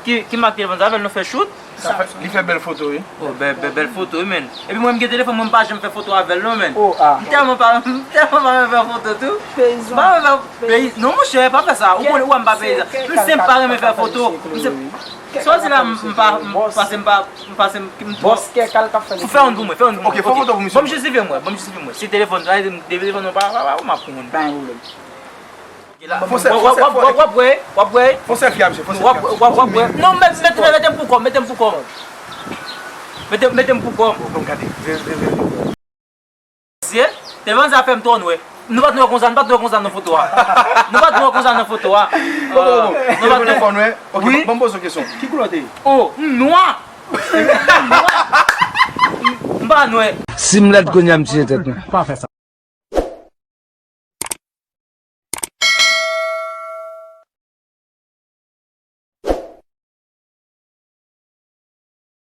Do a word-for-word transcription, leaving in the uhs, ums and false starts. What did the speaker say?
Ki, ki mak telefòn sa avè l nou fè shoot? Li fè bèl foto, wi. Oh, bèl, bèl, bèl foto, wi, men. Epi mwen, m gen telefòn, mwen, m pa janm fè foto avè l, non, men. Oh, ah. M tèlman pa, m tèlman pa renmen fè foto, tou. M pa renmen fè peyi. Non, monchè, pa fè sa. Ou konnen, ou wè m pa peyizan. M se m pa renmen fè foto. M se. Sa w di la, m pa, m pase, m pa, m pase, m. Bòs kè kal k ap fè. Fè yon pou mwen, fè yon pou mwen. Ok, fè foto pou misye. Ban m jistifye mwen, ban m jistifye mwen. Si telefòn, telefòn nan pa, pa, pa, ou m ap konn. Pa gen pwoblèm. Fò sè, fò sè, W ap, w ap, w ap, w ap wè, w ap wè. Fò sè fiyab, se fò sè W ap, fiyab. w ap, w ap wè. Non, mete, mete, mete m pou kò m, mete m pou kò m. Mete, mete m pou kò m. Bon, gade, veye, veye, veye. Mesye, telefòn sa fè m twò nwè. Nou pa t nwè konsa, nou pa t nwè konsa nan foto a. Nou pa t nwè konsa nan foto a. Bon, bon, bon. Nou pa t Telefòn fò nwè. Ok, Wi. Ban m poze yon kesyon. Ki koulè w te ye? Oh, m nwa. M nwa. M pa nwè. Si m lèd kounye a, m tiye tèt mwen. Pa fè sa.